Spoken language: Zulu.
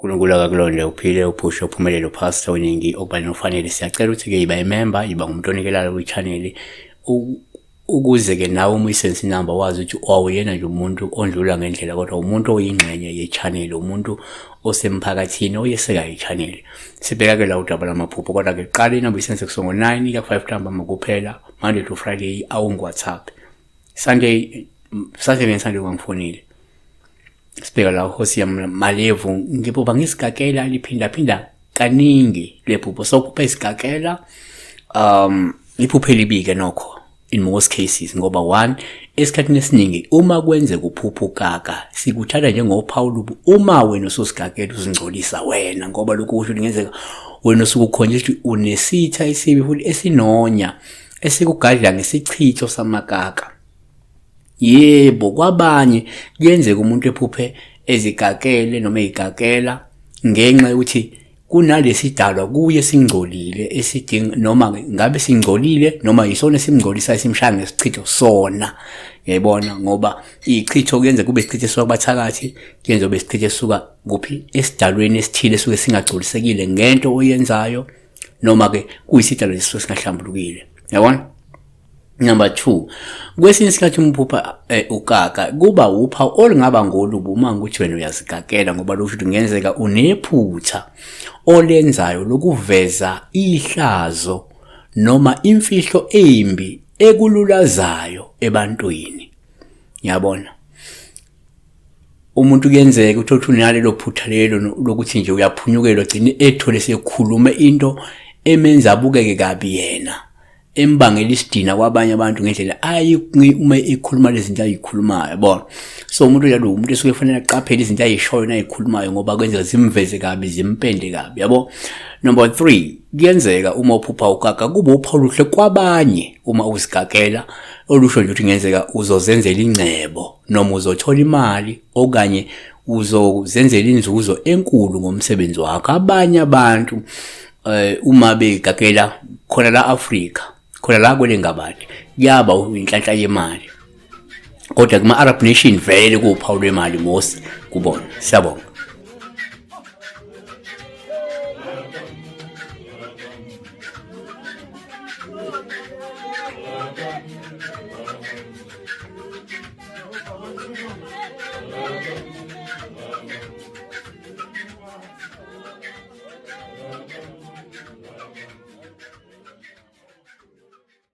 uNkulunkulu akakulonde uphile uphushe uphumelele uphase oningi okubaleni ufanele. Siyacela ukuthi-ke yiba imemba, yiba ngumuntu onikelayo kwi-channel ukuze-ke nawe uma uyisense inamba wazi ukuthi awuyena nje umuntu ondlula ngendlela kodwa umuntu oyingxenye ye-channel, umuntu osemphakathini oyesekayo i-channel. Sibheka-ke la udaba lamaphupho kodwa-ke qala inamba uyisense kusuka ngo-9 kuya ku-5 ntambama kuphela, Monday to Friday awungu-WhatsApp. Sunday, Saturday and Sunday ungangifonile. Sibheka la Hosi Malevu ngiphupha ngisigakela liphindaphinda kaningi lephupho so phupha isigakela iphupho elibike nokho in most cases ngoba one esikhathini esiningi uma kwenzeka uphupha ukaka sikuthatha njengophawu lubi uma wena ususigakela uzingcolisa wena ngoba lokhu kusho ukuthi ngenzeka wena usuke ukhonje ukuthi unesitha esibi futhi esinonya esikugadla ngesichitho samakaka. Yebo, kwabanye kuyenzeka umuntu ephuphe ezikakele noma eyikakela ngenxa yokuthi kunalesidalwa kuye singcolile esidinga noma ngabe singcolile noma yisona esimngcolisa esimshaya ngesichitho sona. Yayibona ngoba ichitho kuyenzeka kube isichitho esisuka kubathakathi, kuyenzeka kube isichitho esisuka kuphi esidalweni esithile esuke singagculisekile ngento oyenzayo noma ke kuyisidalwa esisuke singahlambulukile. Yabona? Number 2, kwesinye isikhathi umphupha ukaka kuba uphawu olungaba ngolubi uma ukuthi wena uyazikakela ngoba lokhu ukuthi kungenzeka unephutha olenzayo lokuveza ihlazo noma imfihlo embi ekululazayo ebantwini. Ngiyabona umuntu kuyenzeka uthole ukuthi unalelo phutha lelo lokuthi nje uyaphunyukelwa agcine ethole sekhulume into emenza abukeke kabi yena embangela isidina kwabanye abantu ngendlela ayi uma ekhuluma lezi zinto ayikhulumayo yabona. So umuntu onjalo umuntu esuke efanele aqaphele izinto ayishoyo nayikhulumayo ngoba kwenzeka zimveze kabi zimpende kabi yabo. Number 3, kuyenzeka uma uphupha ukaka kube uphawu oluhle kwabanye uma uzigakela olusho nje ukuthi kungenzeka uzozenzela ingcebo noma uzothola imali okanye uzozenzela inzuzo enkulu ngomsebenzi wakho. Abanye abantu uma begagela khona la Afrika khona la kwele ngabadi kuyaba inhlanhla yemali kodwa kuma Arab nation vele kuwuphawu lwemali mos kubona. Siyabonga.